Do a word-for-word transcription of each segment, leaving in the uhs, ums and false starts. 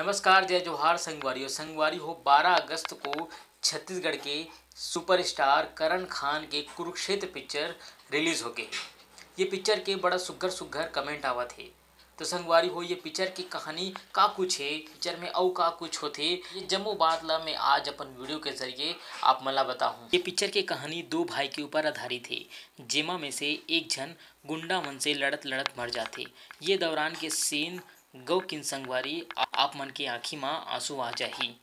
नमस्कार, जय जोहार संगवारी हो। संगवारी हो, बारह अगस्त को छत्तीसगढ़ के सुपरस्टार करण खान के कुरुक्षेत्र पिक्चर रिलीज होके हे। ये पिक्चर के बड़ा सुग्घर सुग्घर कमेंट आवत हे। तो संगवारी हो, ये पिक्चर के कहानी का कुछ हे, पिक्चर में अउ का कुछ होथे, ये जम्मो बात ला मैं आज अपन वीडियो के जरिए आप मन ला बताहूँ। ये पिक्चर के कहानी दो भाई के ऊपर आधारित हे, जेमा में से एक झन गुंडा मन से लड़त लड़त मर जाथे। ये दौरान के सीन गौ किन संगवारी, आ-, आप मन के आँखी म आंसू आ जाही।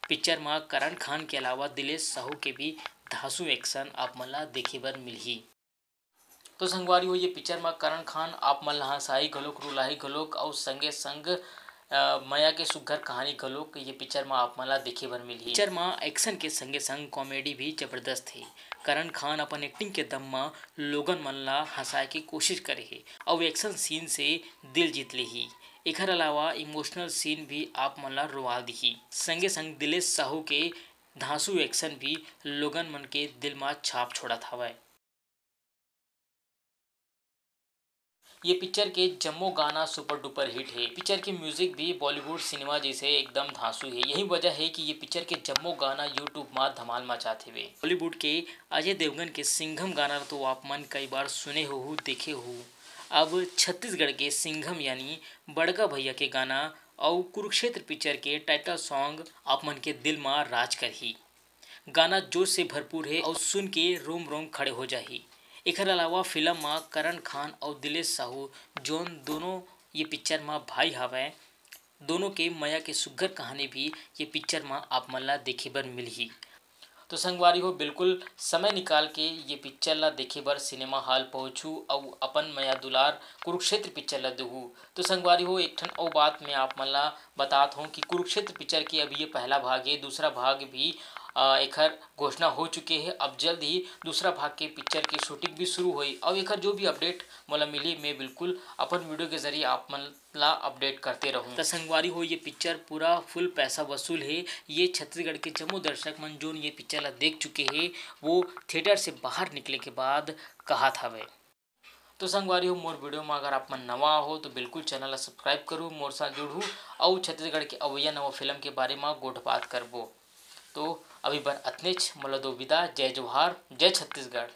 पिक्चर म करण खान के अलावा दिलेश साहू के भी धांसू एक्शन आप मन ला देखे बर मिलही। तो संगवारी हो, ये पिक्चर म करण खान आप मन ला हंसाही घलोक, रुलाही घलोक, अउ संगे संग, अ, मया के सुग्घर कहानी घलोक ये पिक्चर म आप मन ला देखे बर मिलही। पिक्चर म एक्शन के संगे संग कॉमेडी भी जबरदस्त हे। करण खान अपन एक्टिंग के दम म लोगन मन ला हंसाए के कोशिश करे हे, अउ एक्शन सीन से दिल जीत लेही। एखर अलावा इमोशनल सीन भी आप मन ला रोवा दिही। संगे संग दिलेश साहू के धांसू एक्शन भी लोगन मन के दिल म छाप छोड़त हवय। ये पिक्चर के जम्मो गाना सुपर डुपर हिट हे। पिक्चर के म्यूजिक भी बॉलीवुड सिनेमा जैसे एकदम धांसू हे। यही वजह हे कि ये पिक्चर के जम्मो गाना YouTube म धमाल मचात हेवे। बॉलीवुड के अजय देवगन के सिंघम गाना तो आप मन कई बार सुने होहू, देखे होहू। अब छत्तीसगढ़ के सिंघम यानी बड़का भैया के गाना अउ कुरुक्षेत्र पिक्चर के टाइटल सॉन्ग आप मन के दिल म राज करही। गाना जोश से भरपूर हे अउ सुन के रोम रोम खड़े हो जाही। एखर अलावा फिल्म म करण खान अउ दिलेश साहू, जोन दोनों ये पिक्चर म भाई हवय, दोनों के मया के सुग्घर कहानी भी ये पिक्चर म आप मन ला देखे बर मिलही। तो संगवारी हो, बिल्कुल समय निकाल के ये पिक्चर ला देखे बर सिनेमा हॉल पहुँचू अउ अपन मया दुलार कुरुक्षेत्र पिक्चर ला देहू। तो संगवारी हो, एक ठन अउ बात मैं आप मन ला बतात हूँ कि कुरुक्षेत्र पिक्चर के अभी ये पहला भाग हे, दूसरा भाग भी, अ, एखर घोषणा हो चुके हे। अब जल्द ही दूसरा भाग के पिक्चर के शूटिंग भी शुरू होई अउ एखर जो भी अपडेट मोला मिली, मैं बिल्कुल अपन वीडियो के जरिए आप मन ला अपडेट करते रहूँ। त संगवारी हो, ये पिक्चर पूरा फुल पैसा वसूल हे। ये छत्तीसगढ़ के जम्मो दर्शक मन जोन ये पिक्चर ला देख चुके हे, वो थिएटर से बाहर निकले के बाद कहत हवे। तो संगवारी हो, मोर वीडियो में अगर आप मन नवा हो तो बिल्कुल चैनल ला सब्सक्राइब करू, मोर साथ जुड़हू अउ छत्तीसगढ़ के अवैया नवा फिल्म के बारे में गोठ बात करबो। तो अभी बर अतनेच, मोला दो विदा। जय जोहार, जय छत्तीसगढ़।